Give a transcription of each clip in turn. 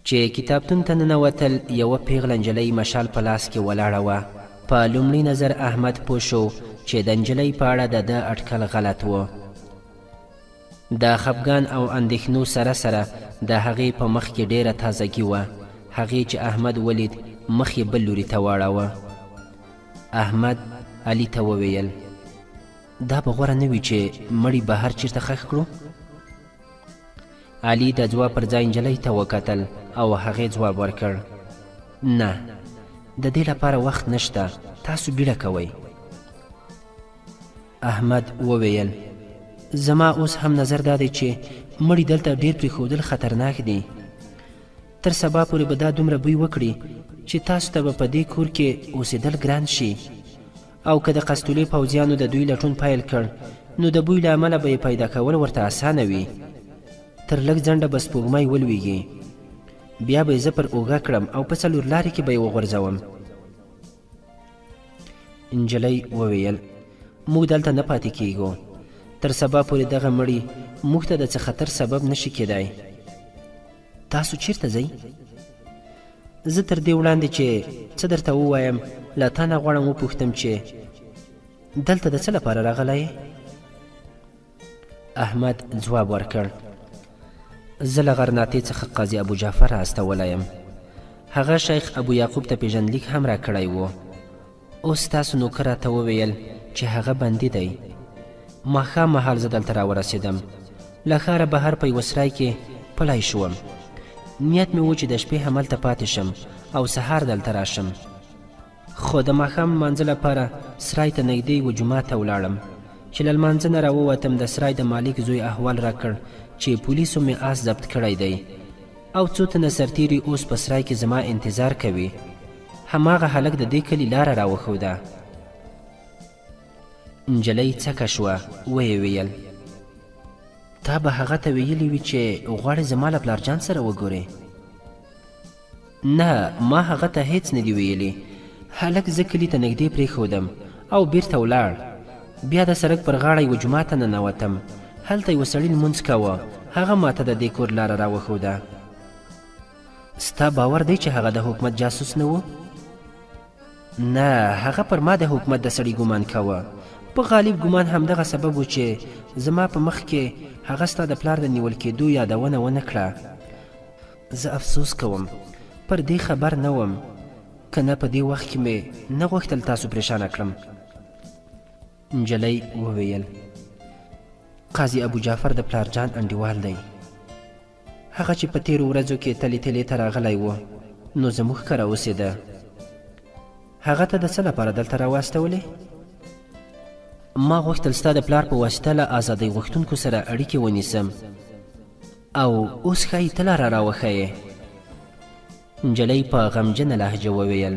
چې کتابتون ته ننوتل، یوه پېغله نجلۍ مشال په لاس کې ولاړه وه. په لومړي نظر احمد پوه شو چې د نجلۍ په اړه د ده اټکل غلط و. د خپګان او اندېښنو سره سره د هغې په مخ کې ډېره تازه ګي وه. هغې چې احمد ولید، مخ یې بل لوري ته واړاوه. احمد علي ته وویل، دا به غوره نه وي چې مړي بهر چېرته خښ کړو؟ علي د ځواب پر ځای نجلۍ ته وکتل او هغې ځواب ورکړ، نه، د دې لپاره وخت نشته، تاسو بیړه کوئ. احمد وویل، زما اوس هم نظر دا دی چې مړي دلته ډېر پرېښودل خطرناک دي. تر سبا پورې به دا دومره بوی وکړي چې تاسو ته به په دې کور کې اوسېدل ګران شي. او که د قسطولې پوځیانو د دوی لټون پیل کړ نو د بوی له امله به یې پیدا کول ورته اسانه وي. تر لږ ځنډه به سپوږمۍ ولویږي. بیا به یې زه پر اوږه کړم او په څلورلارې کې به یې وغورځوم. نجلۍ وویل، موږ دلته نه پاتې کیږو. تر سبا پورې دغه مړي موږ ته د څه خطر سبب نه شي کیدای. تاسو چیرته ځئ؟ زه تر دې وړاندې چې څه درته ووایم له تا نه غواړم وپوښتم چې دلته د څه لپاره راغلی یې؟ احمد ځواب ورکړ زه له غرناطې څخه قاضي ابو جعفر را استولی یم هغه شیخ ابو یعقوب ته پیژندلیک هم راکړی و اوس ستاسو نوکر راته وویل چې هغه بندي دی. ماښام مهال زه دلته راورسېدم. له ښاره بهر په یوه سرای کې پلی شوم. نیت مې و چې د شپې هملته پاتې شم او سهار دلته راشم. خو د ماښام لمانځه لپاره سرای ته نږدې یوه جومات ته ولاړم. چې له لمانځه نه راووتم د سرای د مالک زوی احوال راکړ چې پولیسو مې آس ضبط کړی دی او څو تنه سرتیري اوس په سرای کې زما انتظار کوي. هماغه هلک د دې کلي لاره راوښوده. نجلۍ څکه شوه، ویې ویل، تا به هغه ته ویلي وي چې غواړې زما له پلار جان سره وګورې؟ نه، ما هغه ته هېڅ نه دي ویلي. هلک زه کلي ته نږدې پرېښودم او بیرته ولاړ. بیا د سړک پر غاړه یوه جومات ته ننوتم. هلته یوه سړي لمونځ کاوه، هغه ماته د دې کور لاره راوښوده. ستا باور دی چې هغه د حکومت جاسوس نه و؟ نه، هغه پر ما د حکومت د سړي ګومان کاوه. په غالب ګومان همدغه سبب و چې زما په مخ کې هغه ستا د پلار د نیول کېدو یادونه ونه کړه. زه افسوس کوم، پر دې خبر نه وم، که نه په دې وخت کې مې نه غوښتل تاسو پرېشانه کړم. نجلۍ وویل، قاضي ابو جعفر د پلار جان انډیوال دی. هغه چې په تېرو ورځو کې تلې تلې ته راغلی و، نو زموږ کره اوسېده. هغه ته د څه لپاره دلته راواستولې؟ ما غوښتل ستا د پلار په واسطه له ازادۍ غوښتونکو سره اړیکې ونیسم او اوس ښایي ته لاره راوښیې. نجلۍ په غمجنه لهجه وویل،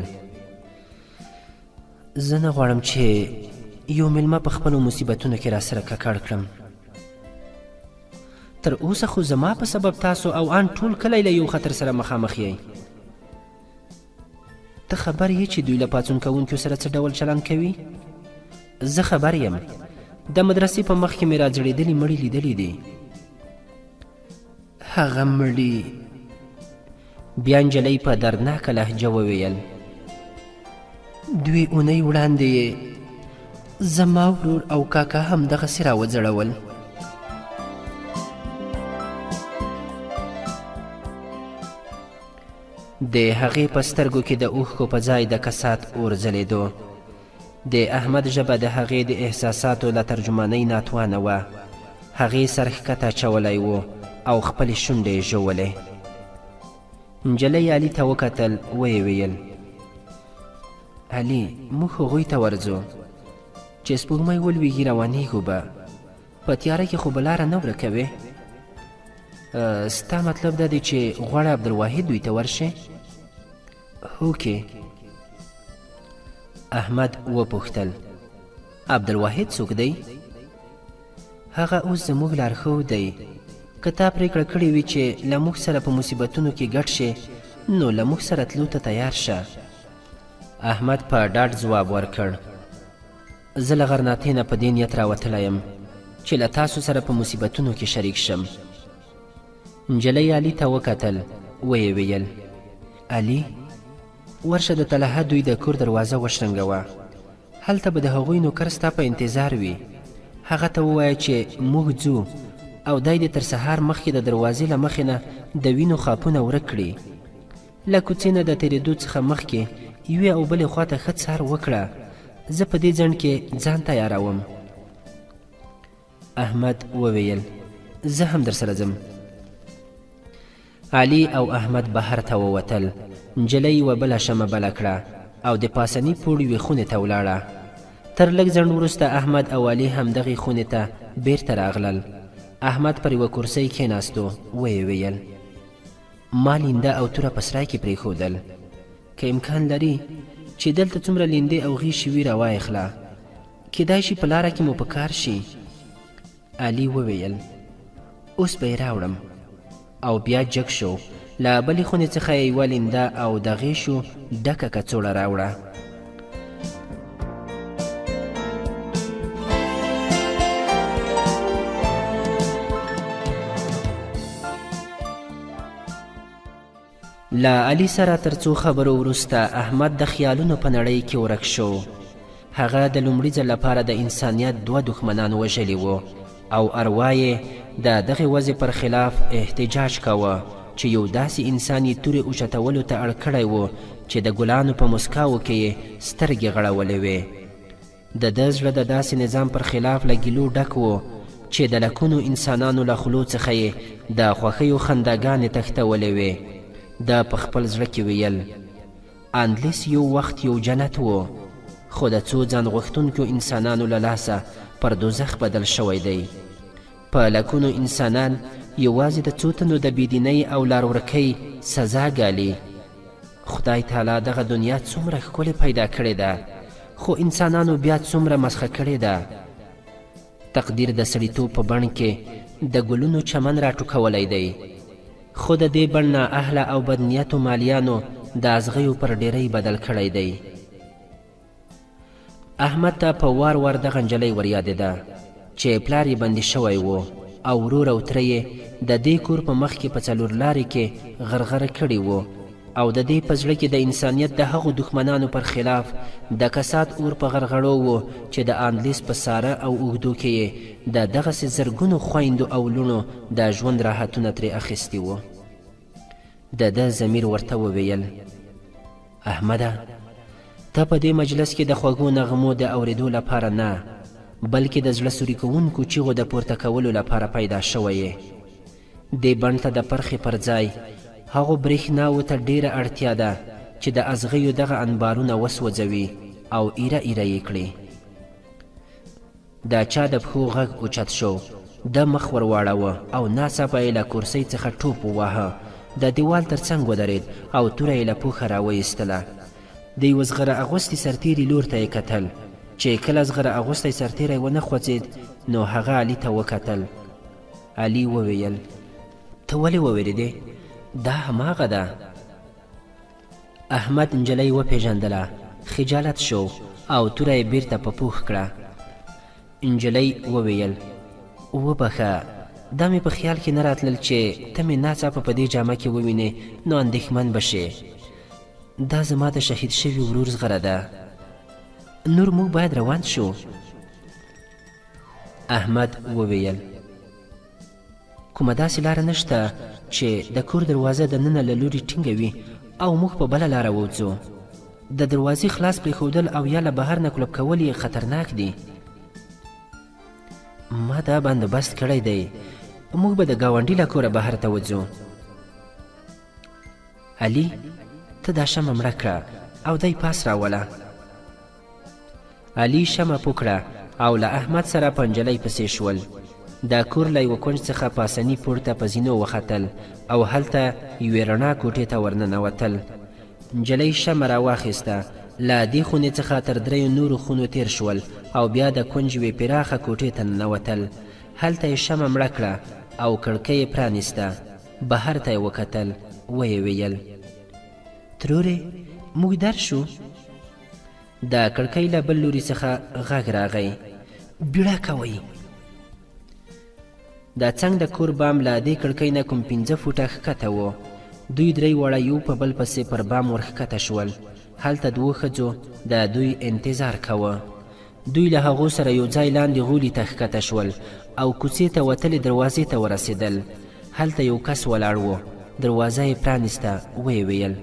زه نه غواړم چې یو میلمه په خپلو مصیبتونو کې راسره ککړ کړم. تر اوسه خو زما په سبب تاسو او ان ټول کلی له یو خطر سره مخامخ یئ. ته خبر یې چې دوی له پاڅون کوونکيو سره څه ډول چلند کوي؟ زه خبر یم. د مدرسې په مخ کې مې راځړېدلي مړي لیدلي دي. هغه مړي. بیا نجلۍ په دردناکه لهجه وویل، دوې اونۍ وړاندې یې زما ورور او کاکا هم دغسې راوځړول. د هغې په سترګو کې د اوښکو په ځای د کسات اور ځلېدو. د احمد ژبه د هغې د احساساتو له ترجمانۍ ناتوانه وه. هغې سر ښکته اچولی و او خپلې شونډې یې ژوولې. نجلۍ علي ته وکتل، ویې ویل، علي، موږ هغوی ته ورځو. چې سپوږمۍ ولوېږي روانېږو به. په تیاره کې خو به لاره نه ورکوې؟ ستا مطلب دا دی چې غواړې عبدالواحد دوی ته ورشې؟ هوکې. احمد وپوښتل، عبدالواحد څوک دی؟ هغه اوس زموږ لارښود دی. که تا پرېکړه کړې وي چې له موږ سره په مصیبتونو کې ګډ شې، نو له موږ سره تلو ته تیار شه. احمد په ډاډ ځواب ورکړ، زه له غرناطې نه په دې نیت راوتلی یم چې له تاسو سره په مصیبتونو کې شریک شم. نجلۍ علي ته وکتل. ویې ویل علي ورشه د طلحه دوی د کور دروازه وشرنګوه هلته به د هغوی نوکر ستا په انتظار وي. هغه ته ووایه چې موږ ځو او دی دې تر سهار مخکې د دروازې له مخې نه د وینو خاپونه ورک کړي. له کوڅې نه د تېرېدو څخه مخکې یوې او بلې خوا ته ښه څار وکړه. زه په دې ځنډ کې ځان تیاروم. احمد وویل زه هم درسره ځم علي او احمد بهر ته ووتل نجلۍ یوه بله شمه بله کړه او د پاسني پوړ یوې خونې ته ولاړه تر لږ ځنډ وروسته احمد او علي همدغې خونې ته بیرته راغلل احمد پر یوه کرسۍ کښېناستو ویې ویل ما لینده او توره په سرای کې پرېښودل که امکان لري چې دلته څومره لیندې او غیشي وي راوایخله کیدای شي په لاره کې مو په کار شي. علي وویل، اوس به یې راوړم. او بیا جګ شو، له بلې خونې څخه یې یوه لینده او د غیشو ډکه کڅوړه راوړه. له علي سره تر څو خبرو وروسته احمد د خیالونو په نړۍ کې ورک شو. هغه د لومړي ځل لپاره د انسانیت دوه دښمنان وژلي وو او اروا یې د دغې وضع پر خلاف احتجاج کاوه چې یو داسې انسان یې تورې اوچتولو ته اړ کړی و چې د ګلانو په مسکاوو کې یې سترګې غړولې وې. د ده زړه د داسې نظام پر خلاف له ګیلو ډک و چې د لکونو انسانانو له خولو څخه یې د خوښیو خنداګانې تښتولې وې. ده په خپل زړه کې ویل، اندلس یو وخت یو جنت و، خو د څو ځان غوښتونکو انسانانو له لاسه پر دوزخ بدل شوی دی. په لکونو انسانان یوازې د څو تنو د بېدینۍ او لارورکۍ سزا ګالي. خدای تعالی دغه دنیا څومره ښکلې پیدا کړې ده خو انسانانو بیا څومره مسخه کړې ده تقدیر د سړیتوب په بڼ کې د ګلونو چمن راټوکولی دی خو د دې بڼ نااهله او بدنیتو مالیانو د ازغیو پر ډیرۍ بدل کړی دی احمد ته په وار وار دغه نجلۍ وریادېده چې پلار یې بندي شوی و او ورور او تره یې د دې کور په مخ کې په څلور لارې کې غرغره کړي وو او د دې په زړه کې د انسانیت د هغو دښمنانو پر خلاف د کسات اور په غرغړو و چې د اندلیس په ساره او اوږدو کې یې د دغسې زرګونو خویندو او لوڼو د ژوند راحتونه ترې اخیستي وو. د ده ضمیر ورته وویل احمده ته په دې مجلس کې د خوږو نغمو د اورېدو لپاره نه بلکې د زړه سوري کوونکو چیغو د پورته کولو لپاره پیدا شوی یې دې بڼ ته د پرخې پر ځای هغو برېښناوو ته ډېره اړتیا ده چې د ازغیو دغه انبارونه وسوځوي او ایره ایره یې کړي د چا د پښو غږ اوچت شو. ده مخ ور واړاوه او ناڅاپه یې له کورسۍ څخه ټوپ وواهه. د دیوال تر څنګ ودرېد او توره یې له پوښه راوایستله. د یوه زغره اغوستي سرتېري لور ته یې کتل. چې کله زغره اغوستی سرتېری ونه خوځېد، نو هغه علي ته وکتل. علي وویل، ته ولې ووېرېدې؟ دا هماغه ده. احمد نجلۍ وپېژندله، خجالت شو او توره یې بېرته په پوښ کړه. نجلۍ وویل، وبښه، دا مې په خیال کې نه راتلل چې ته مې ناڅاپه په دې جامه کې ووینې نو اندېښمن به شې. دا زما د شهید شوي ورور زغره ده. نور موږ باید روان شو. احمد وویل، کومه داسې لاره نشته چې د کور دروازه د ننه له لوري ټینګه وي او موږ په بله لاره ووځو. د دروازې خلاص پرېښودل او یا له بهر نه کلپ کول یې خطرناک دي. ما دا بندوبست کړی دی. موږ به د ګاونډي له کوره بهر ته وځو. علي، ته دا شمه مړه کړه او دی پاس راوله. علي شمع پو کړه او له احمد سره په نجلۍ پسې شول. د کور له یوه کونج څخه پاسني پوړ ته په زینو وختل او هلته یوې رڼا کوټې ته ورننوتل. نجلۍ شمع راواخیسته، له دې خونې څخه تر دریو نورو خونو تېر شول او بیا د کونج یوې پراخه کوټې ته ننوتل. هلته یې شمع مړه کړه او کړکۍ یې پرانیسته. بهر ته یې وکتل، ویې ویل. ترورې! موږ درشو؟ د کړکۍ له بل لوري څخه غږ راغی، بیړه کوئ! د څنګ د کور بام له دې کړکۍ نه کوم 5 فوټه ښکته و. دوی درۍ واړه یو په بل پسې پر بام ورښکته شول. هلته دوو ښځو د دوی انتظار کاوه. دوی له هغو سره یو ځای لاندې غولي ته ښکته شول او کوڅې ته وتلې دروازې ته ورسېدل. هلته یو کس ولاړ و. دروازه یې پرانیسته، ویې ویل.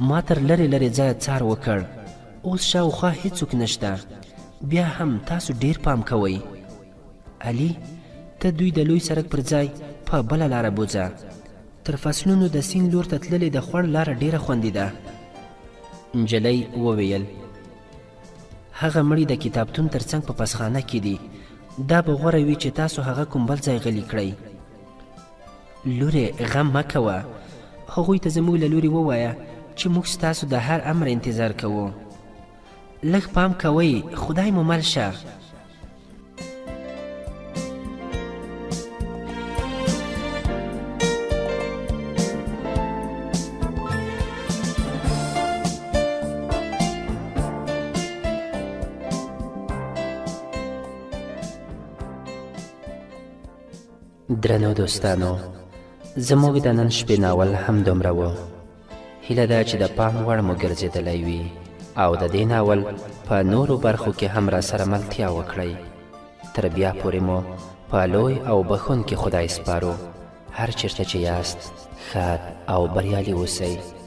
ما تر لرې لرې ځایه څار وکړ. اوس شاوخوا هیڅوک نشته. بیا هم تاسو ډېر پام کوئ. علي، ته دوی د لوی سرک پر ځای په بله لاره بوځه. تر فصلونو د سیند لور ته تللې د خوړ لاره ډېره خوندي ده. نجلۍ وویل. هغه مړي د کتابتون تر څنګ په پسخانه کې دي. دا به غوره وي چې تاسو هغه کوم بل ځای غلي کړئ. لورې، غم مه کوه. هغوی ته زموږ له لوري ووایه چې موږ ستاسو د هر امر انتظار کوو. لږ پام کوئ، خدای مو مل شه. درنو دوستانو، زموږ د نن شپې ناول هم دومره و. هیله ده چې د پام وړ مو ګرځېدلی وي او د دې ناول په نورو برخو کې هم راسره ملتیا وکړئ. تر بیا پورې مو په لوی او بښونکي خدای سپارو. هر چېرته چې یاست ښاد او بریالي اوسئ.